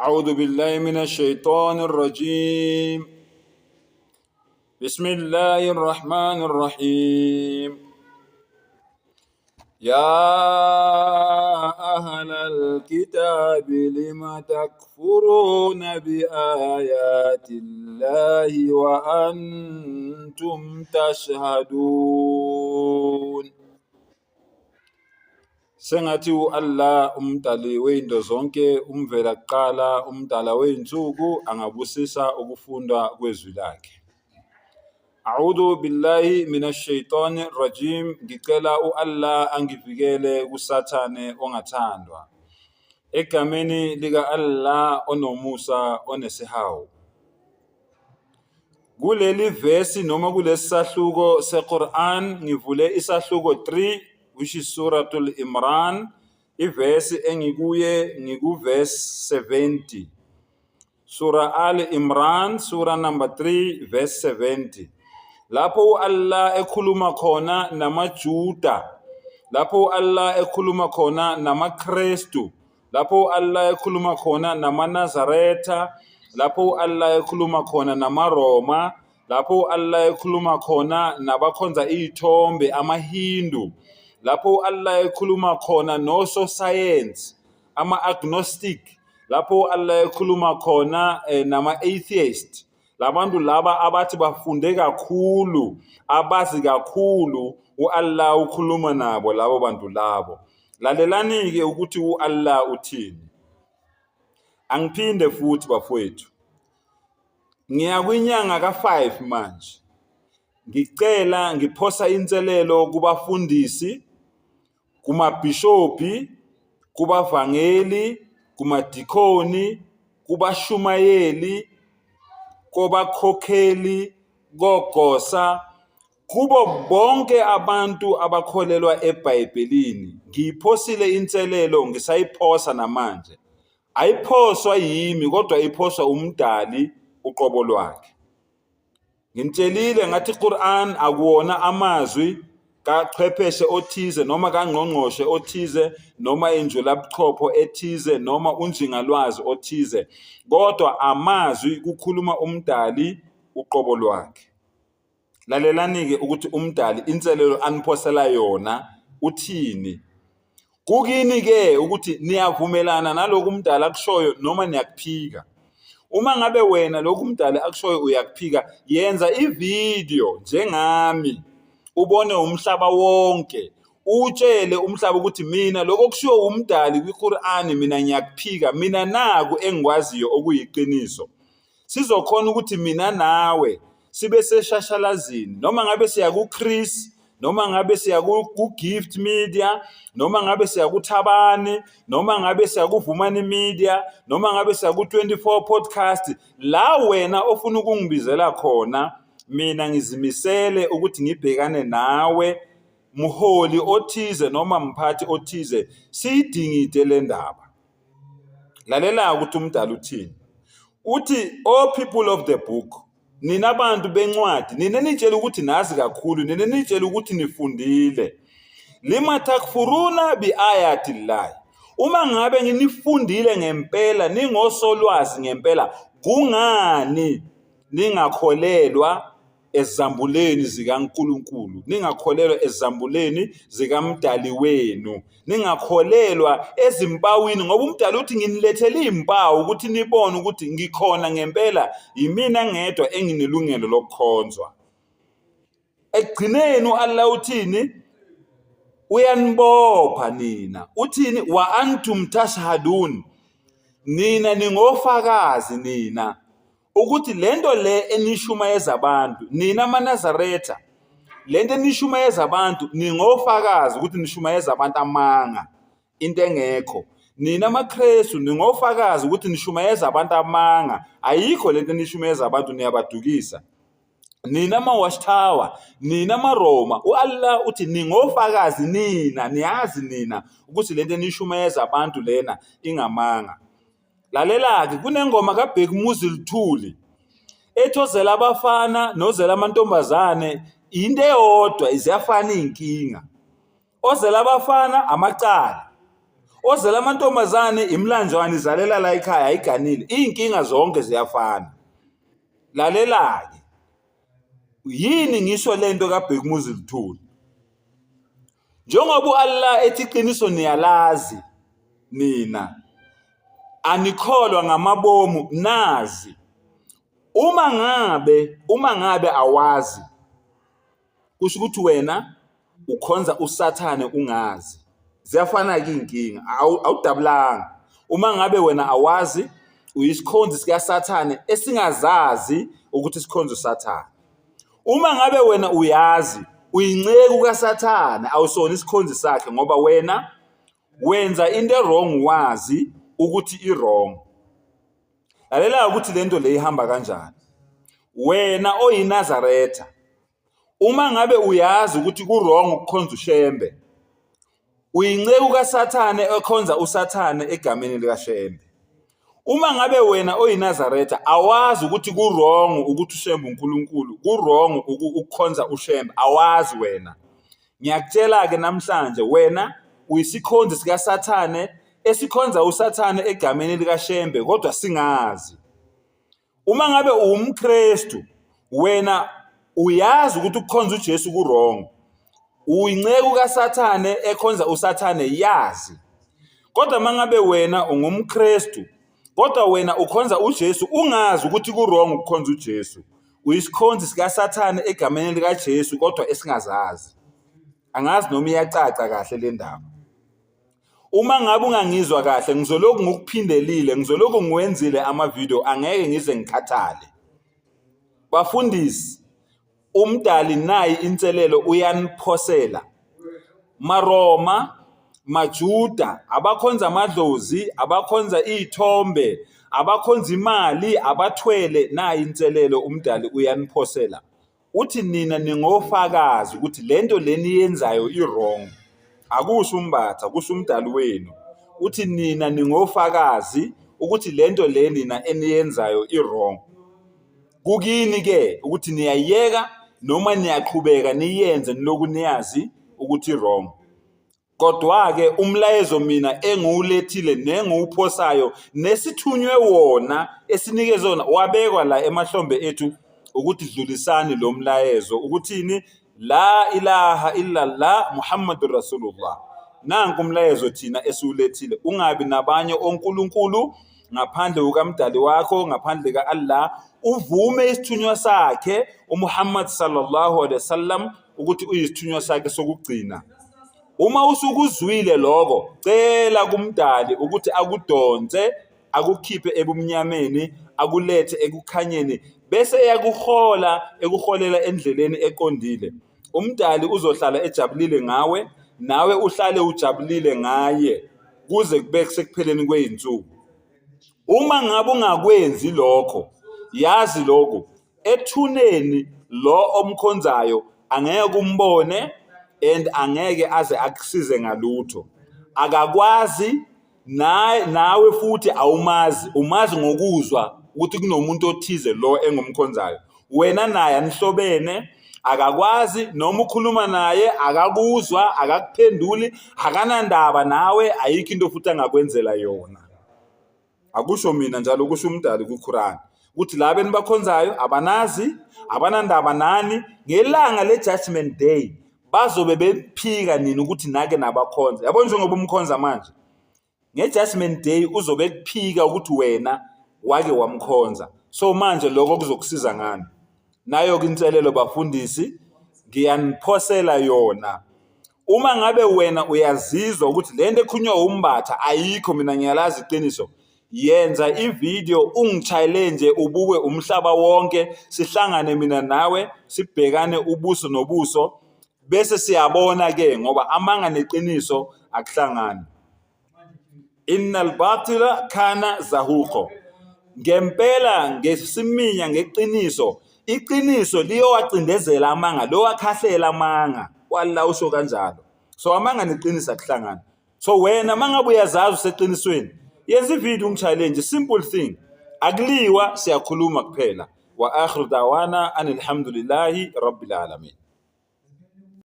أعوذ بالله من الشيطان الرجيم بسم الله الرحمن الرحيم يا أهل الكتاب لم تكفرون بآيات الله وأنتم تشهدون. Sengathi u-Allah uMdali wezinto zonke, uMvela kuqala, uMdala wezinsuku angabusisa ukufundwa kwezwi lakhe. A'udhu billahi minash shaitani rajim, ngicela u-Allah angivikele kuSathane ongathandwa. Egameni lika-Allah onomusa onesihawu. Kuleli vesi noma kulesi sahluko seQur'an ngivule isahluko 3, which is Suratul Imran, ivesi engikuye ngikuvesi 70. Surah Al Imran, sura number 3, verse 70. Lapho uAllah ekhuluma khona namaJuda, lapho uAllah ekhuluma khona namaKristu, lapho uAllah ekhuluma khona namaNazaretha, lapho uAllah ekhuluma khona namaRoma, lapho uAllah ekhuluma khona nabakhonza iy'thombe amaHindu, lapho uAllah ekhuluma khona nososayensi ama-agnostic, lapho uAllah ekhuluma khona nama-atheist, labantu laba abathi bafunde kakhulu, abazi kakhulu, uAllah ukhuluma nabo labo bantu labo. Lalelani-ke ukuthi u-Allah uthini. Angiphinde futhi bafowethu, ngiya kwinyanga ka-5 manje. Ngicela ngiphosa inselelo kubafundisi, kumabhishobhi, kubavangeli, kumadikoni, kubashumayeli, kobakhokheli, kogosa, kubo bonke abantu abakholelwa eBhayibhelini. Ngiyiphosile inselelo, ngisayiphosa namanje. Ayiphoswa yimi kodwa iphoswa uMdali uqobo lwakhe. Nginitshelile ngathi iQur'an akuwona amazwi kachwepheshe othize noma kangqongqoshe othize noma injulabuchopho ethize noma unjingalwazi othize, kodwa amazwi kukhuluma uMdali uqobo lwakhe. Lalelani-ke ukuthi uMdali inselelo aniphosela yona uthini. Kukini-ke ukuthi niyavumelana nalokhu uMdali akushoyo noma niyakuphika. Uma ngabe wena lokhu uMdali akushoyo uyakuphika, yenza ividiyo njengami, ubone umhlaba wonke, utshele umhlaba ukuthi mina lokho okushiwo uMdali kwiQur'ani mina ngiyakuphika, mina naku engikwaziyo okuyiqiniso. Sizokhona ukuthi mina nawe sibe seshashalazini, noma ngabe siya ku-Chris, noma ngabe siya ku-Gift Media, noma ngabe siya kuThabani, noma ngabe siya kuVumani Media, noma ngabe siya ku-24 Podcast, la wena ofuna ukungibizela khona, mina ngizimisele ukuthi ngibhekane nawe mholi othize noma mphathi othize, siyidingide le ndaba. Lalela ukuthi uMdali uthini. Uthi, O people of the book, nina bantu bencwadi, nina nitshela ukuthi nazi kakhulu, nina nitshela ukuthi nifundile. Lima takfuruna bi ayati llahi. Uma ngabe nginifundile ngempela, ningosolwazi ngempela, kungani ningakholelwa ezambuleni zikaNkulunkulu, ningakholelwa ezambuleni zikaMdali wenu, ningakholelwa ezimpawini, ngoba uMdali uthi nginilethele iy'mpawu ukuthi nibone ukuthi ngikhona ngempela, yimina ngedwa enginelungelo lokukhonzwa. Ekugcineni u-Allah uthini? Uyanibopha nina. Uthini? Wa antum tashhadun. Nina ningofakazi nina ukuthi lento le enishumayeza abantu nina amaNazaretha, lento enishumayeza abantu ningofakazi ukuthi nishumayeza abantu amanga, into engekho. Nina amaKristu ningofakazi ukuthi nishumayeza abantu amanga, ayikho lento enishumayeza abantu, niyabadukisa. Nina ama-Watchtower, nina amaRoma, u-Allah uthi ningofakazi nina, niyazi nina ukuthi lento enishumayeza abantu lena ingamanga. Lalela-ke, kunengoma kaBhekumuzi Luthuli ethi ozela abafana nozela amantombazane into eyodwa, ziyafana iy'nkinga. Ozela abafana amacala, Ozala amantombazane imlanjwana izalela la ekhaya ayiganile. Iy'nkinga zonke ziyafana. Lalela-ke, yini ngisho le nto kaBhekumuzi Luthuli? Njengoba u-Allah ethi iqiniso niyalazi nina, anikholwa ngamabomu nazi. Uma ngabe awazi, kusho ukuthi wena ukhonza uSathane ungazi. Ziyafana-ke iy'nkinga, awudabulanga. Uma ngabe wena awazi, uyisikhonzi sikaSathane esingazazi ukuthi sikhonza uSathane. Uma ngabe wena uyazi, uyinceku kaSathane, awusona isikhonzi sakhe ngoba wena wenza into e-wrong wazi ukuthi i-wrong. Lalela ukuthi lento le ihamba kanjani. Wena oyiNazaretha, uma ngabe uyazi ukuthi ku-wrong ukukhonza uShembe, uyinceku kaSathane ekhonza uSathane egameni likaShembe. Uma ngabe wena oyiNazaretha awazi ukuthi ku-wrong ukuthi uShembe uNkulunkulu, ku-wrong ukukhonza uShembe, awazi wena. Ngiyakutshela-ke namhlanje wena uyisikhonzi sikaSathane esikhonza uSathane egameni likaShembe kodwa singazi. Uma ngabe uwumKristu wena uyazi ukuthi ukukhonza uJesu ku-wrong. Uyinceku kaSathane ekhonza uSathane yazi. Kodwa uma ngabe wena ungumKristu kodwa wena ukhonza uJesu ungazi ukuthi ku-wrong ukukhonza uJesu. Uyisikhonzi sikaSathane egameni likaJesu kodwa esingazazi. Angazi noma iyacaca kahle le ndaba. Uma ngabe ungangizwa kahle ngizolokhu ngikuphindelile, ngizolokhu ngiwenzile amavidiyo angeke ngize ngikhathale. Bafundisi, uMdali nayi inselelo uyaniphosela. MaRoma, maJuda, abakhonza amadlozi, abakhonza iy'thombe, abakhonza imali, abathwele, nayi inselelo uMdali uyaniphosela. Uthi nina ningofakazi ukuthi lento le niyenzayo i-wrong. Akusho uMbatha, kusho uMdali wenu. Uthi nina ningofakazi ukuthi lento le nina eniyenzayo i-wrong. Kukini ke ukuthi niyayiyeka noma niyaqhubeka niyenze niloku niyazi ukuthi i-wrong. Kodwa-ke umlayezo mina engiwulethile nengiwuphosayo nesithunywe wona esinikeze wona wabekwa la emahlombe ethu ukuthi dlulisani lo mlayezo ukuthini la ilaha illallah Muhammadur Rasulullah. Nanku umlayezo thina esiwulethile, ungabi nabanye onkulunkulu ngaphandle kukaMdali wakho, ngaphandle ka-Allah, uvume isithunywa sakhe uMuhammad sallallahu alaihi wasallam ukuthi uyisithunywa sakhe sokugcina. Uma usukuzwile lokho, cela kuMdali ukuthi akudonse akukhiphe ebumnyameni akulethe ekukhanyeni bese eyakuhola ekuholela endleleni eqondile. UMdali uzohlala ejabulile ngawe, nawe uhlale ujabulile ngaye kuze kube sekupheleni kwey'nsuku. Uma ngabe ungakwenzi lokho, yazi lokhu, ethuneni lo omkhonzayo angeke umbone and angeke aze akusize ngalutho. Akakwazi nawe futhi awumazi, umazi ngokuzwa ukuthi kunomuntu othize lo engumkhonzayo. Wena naye anihlobene, akakwazi noma ukhuluma naye akakuzwa, akakuphenduli, akanandaba nawe, ayikho into futhi angakwenzela yona. Akusho mina njalo kusho uMdali kwiQuran ukuthi laba enibakhonzayo abanazi, abanandaba nani, ngelanga le-judgment day bazobe bephika nini ukuthi nake nabakhonza. Yabo njengoba umkhonza manje, nge-judgment day uzobe ekuphika ukuthi wena wake wamkhonza. So manje lokho kuzokusiza ngani? Nayo-ke inselelo bafundisi, ngiyaniphosela yona. Uma ngabe wena uyazizwa ukuthi le nto ekhulunywa uMbatha ayikho, mina ngiyalazi iqiniso, yenza ividiyo ungi-challenge ubukwe umhlaba wonke, sihlangane mina nawe sibhekane ubuso nobuso bese siyabona-ke ngoba amanga neqiniso akuhlangani. Innal batila kana zahuqo. Ngempela ngesiminya ngeqiniso, iqiniso liyowacindezela amanga, liyowakhahlela amanga. Wallah usho kanjalo. So amanga neqiniso akuhlangani. So wena mangabe uyazazi useqinisweni, yenza ivideo ungi-challenge, simple thing. Akuliwa siyakhuluma kuphela. Wa akhiru dawana anilhamdulillahi rabbil alamin.